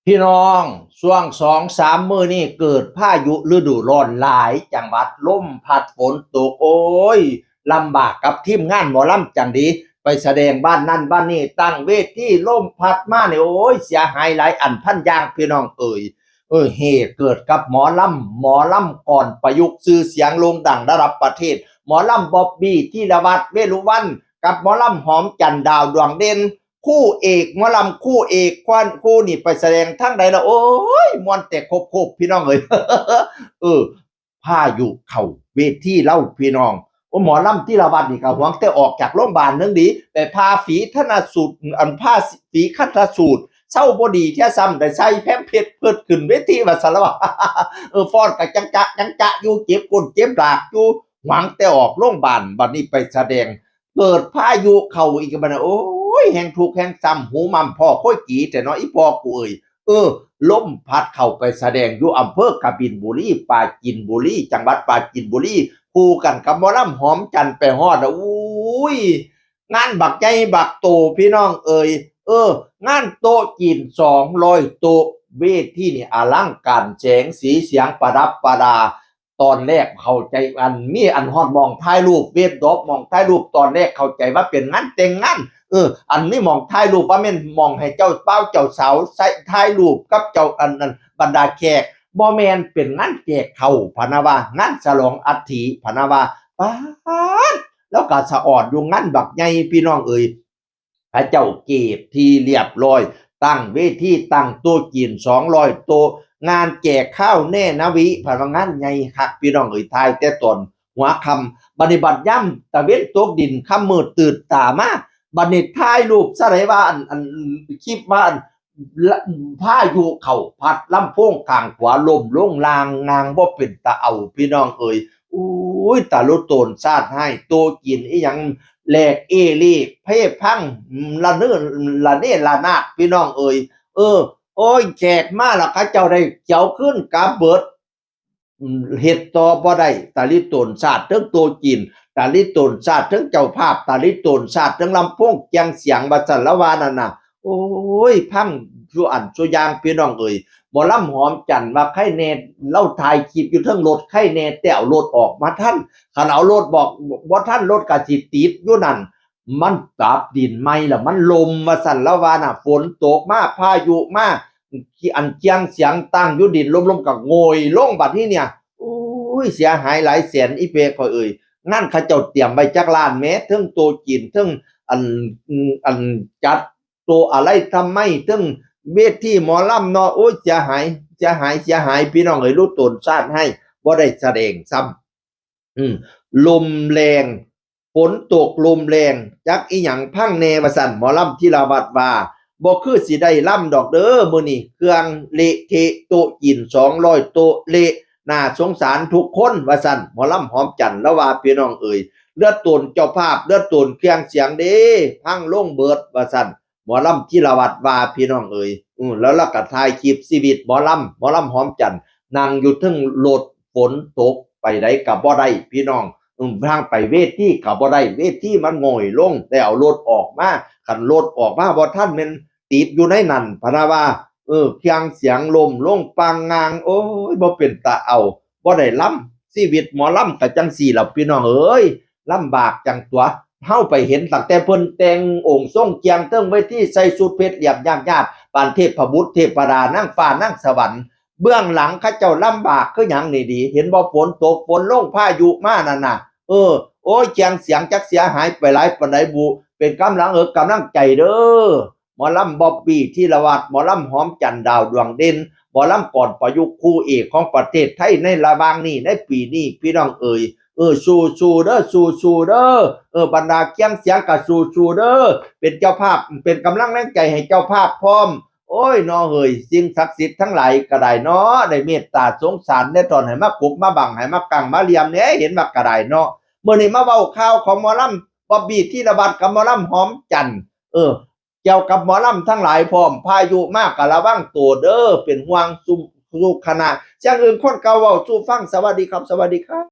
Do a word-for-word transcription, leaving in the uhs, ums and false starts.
พี่น้อง ช่วงสองสามมื้อนี้เกิดพายุฤดูร้อนหลายจังหวัด ลมพัดฝนตก โอ้ย ลำบากกับทีมงานหมอลำจังดี ไปแสดงบ้านนั่นบ้านนี่ ตั้งเวที ลมพัดมาเนี่ย โอ้ย เสียหายหลายอันพันอย่าง พี่น้องเอ๋ย เออ เหตุเกิดกับหมอลำ หมอลำก่อนประยุกต์ ชื่อเสียงโด่งดังระดับประเทศ หมอลำบ๊อบบี้ ธีรวัฒน์ เวรุวัฒน์ กับหมอลำหอมจันทร์ ดาวดวงเด่น คู่เอก หมอลำคู่เอก ควัน คู่นี่ไปแสดงทางใดละ โอ้ย ม่วนแต่โคบๆ พี่น้องเอ๋ย เออ พายุเข้าเวทีเล่าพี่น้อง โอ้ หมอลำธีรวัฒน์นี่ก็หวังแต่ออกจากโรงพยาบาลนึงดี แต่พาฝีธนสูตร อันพาฝีคันธสูตร เศร้าบ่ดีแท้ซ้ำ ได้ใส่แพมเพิร์สเพิดขึ้นเวทีว่าซั่นละวะ เออ ฟ้อนก็จังจะจังจะอยู่ เจ็บก้นเจ็บดากอยู่ หวังแต่ออกโรงพยาบาล บัดนี้ไปแสดง เกิดพายุเข้าอีกบัดนี้ โอ้ย แฮงทุกข์แฮงซ้ำ หูม่ำพ่อโค้ยกีแต่เนาะ อีพ่อกูเอ๋ย เออ ลมพัดเข้าไปแสดงอยู่อำเภอกบินบุรี ปราจีนบุรี จังหวัดปราจีนบุรี คู่กันกับหมอลำหอมจันทร์ไปฮอดแล้ว อุ้ย งานบักใหญ่บักโตพี่น้องเอ๋ย เออ งานโต๊ะจีนสองร้อยโต๊ะ เวทีนี่อลังการแสงสีเสียงประดับประดา ตอนแรกเข้าใจ อันมีอันฮอดหม่องถ่ายรูป เวทดรอปหม่องถ่ายรูป ตอนแรกเข้าใจว่าเป็นงานแต่งงาน เออ อันนี้หม่องถ่ายรูปว่าแม่นหม่องให้เจ้าบ่าวเจ้าสาวใส่ถ่ายรูปกับเจ้า อันนั้นบรรดาแขก บ่แม่น เป็นงานแจกข้าวพะนะว่า งานฉลองอัฐิพะนะว่า ป๊าด แล้วก็สะออดอยู่งานบักใหญ่พี่น้องเอ๋ย เขาเจ้าเก็บที่เรียบร้อย ตั้งเวที ตั้งโต๊ะจีนสองร้อยโต๊ะ งานแจกข้าวแน่นะวิ พะนะว่างานใหญ่คักพี่น้องเอ๋ย ถ่ายแต่ตอนหัวค่ำ บัดนี้บัดยามตะเว็นตกดินค่ำมืดตื่นตามา บัดนี้ถ่ายรูปซะได้ว่าอัน อัน คลิปว่าอัน ละ พายุเข้าพัดลำโพงข้างขวาล้มลงลางงาง บ่เป็นตาเอาพี่น้องเอ๋ย อุ้ย ตาลุโตนซาดให้ โต๊ะจีนอีหยังแหลกเอเลีเพพัง ละเนอ ละเนระนาดพี่น้องเอ๋ย เออ โอ้ย แขกมาแล้วเขาเจ้าได้เขียวขึ้นกลับเบิด อืม เฮ็ดต่อบ่ได้ ตาลิโตนซาดเทิงโต๊ะจีน ตาลิโตนซาดเทิงเจ้าภาพ ตาลิโตนซาดเทิงลำโพงเคียงเสียง ว่าซั่นละว่านั่นน่ะ โอ้ย พังซุอันซุอย่างพี่น้องเอ๋ย หมอลำหอมจันทร์ว่าไคแน่ ลาวถ่ายคลิปอยู่เทิงรถ ไคแน่แต่เอารถออกมาทัน คันเอารถบอก บ่ทัน รถก็สิติดอยู่นั่น มันกลับดินใหม่แล้ว มันล่ม ว่าซั่นละว่าน่ะ ฝนตกมา พายุมา อันเคียงเสียงตั้งอยู่ดิน ล่มๆ ก็โงยลงบัดนี้เนี่ย โอ้ย เสียหายหลายแสน อีเปข้อยเอ๋ย งานเขาเจ้าเตรียมไว้จักล้านแหม เทิงโต๊ะจีน เทิงอัน อันจัดโต๊ะอะไรทำไม เทิงเวทีหมอลำเนาะ โอ้ย เสียหาย เสียหาย เสียหาย พี่น้องเอ๋ย ลุโตนซาดให้ บ่ได้แสดงซ้ำ อืม ลมแรง ฝนตกลมแรง จักอีหยังพังแน่ ว่าซั่น หมอลำธีรวัฒน์ว่า บ่คือสิได้ลำดอกเด้อ มื้อนี้เครื่องเละเทะ โต๊ะจีนสองร้อยโต๊ะเละ น่าสงสารทุกคน ว่าซั่น หมอลำหอมจันทร์ลาวว่า พี่น้องเอ๋ย เหลือโตนเจ้าภาพ เหลือโตนเครื่องเสียงเด้ พังลงเบิด ว่าซั่น หมอลำธีรวัฒน์ว่า พี่น้องเอ๋ย อือ แล้วลาวก็ถ่ายคลิปชีวิตหมอลำ หมอลำหอมจันทร์ นั่งอยู่เทิงรถ ฝนตก ไปใดก็บ่ได้พี่น้อง อืม ทางไปเวทีก็บ่ได้ เวทีมันโงยลง ได้เอารถออกมา คันรถออกมาบ่ทันแม่นติดอยู่ในนั่น พะนะว่า เออ เครื่องเสียงล่มลงปางงาง โอ้ย บ่เป็นตาเอา บ่ได้ลำ ชีวิตหมอลำก็จั่งซี้ล่ะพี่น้องเอ๋ย ลำบากจั่งตั๋ว เฮาไปเห็นตั้งแต่เพิ่นแต่งองค์ทรงเครื่องเทิงเวที ใส่ชุดเพชรเหลี่ยมย่ำยาด ปานเทพบุตรเทพดานางฟ้านางสวรรค์ เบื้องหลังเขาเจ้าลำบากคือหยังนี่ดี เห็นบ่ ฝนตกฝนลงพายุมานั่นน่ะ เออ โอ้ย เครื่องเสียงจักเสียหายไปหลายปานใดบุ เป็นกำลังเอิกกำลังใจเด้อ หมอลำบ๊อบบี้ ธีรวัฒน์ หมอลำหอมจันทร์ ดาวดวงเด่น หมอลำก่อนประยุกต์คู่เอกของประเทศไทยในระหว่างนี้ ในปีนี้ พี่น้องเอ๋ย เออ สู้ๆ เด้อ สู้ๆ เด้อ เออ บรรดาเครื่องเสียงก็สู้ๆ เด้อ เป็นเจ้าภาพ เป็นกำลังแรงใจให้เจ้าภาพพร้อม โอ้ย น้อเฮ้ย สิ่งศักดิ์สิทธิ์ทั้งหลายก็ได้เนาะ ได้เมตตาสงสารแด่ตอน ให้มากุกมาบัง ให้มากังมาเหลี่ยมแหน่ เห็นว่ากะได้เนาะ มื้อนี้มาเว้าข่าวของหมอลำบ๊อบบี้ ธีรวัฒน์ กับหมอลำหอมจันทร์ เออ เกี่ยวกับหมอลำทั้งหลายพร้อม พายุมากะระวังตัวเด้อ เป็นห่วงสู่ สู่คณะ เสียงอื่นคนเก่าเว้าสู่ฟัง สวัสดีครับ สวัสดีครับ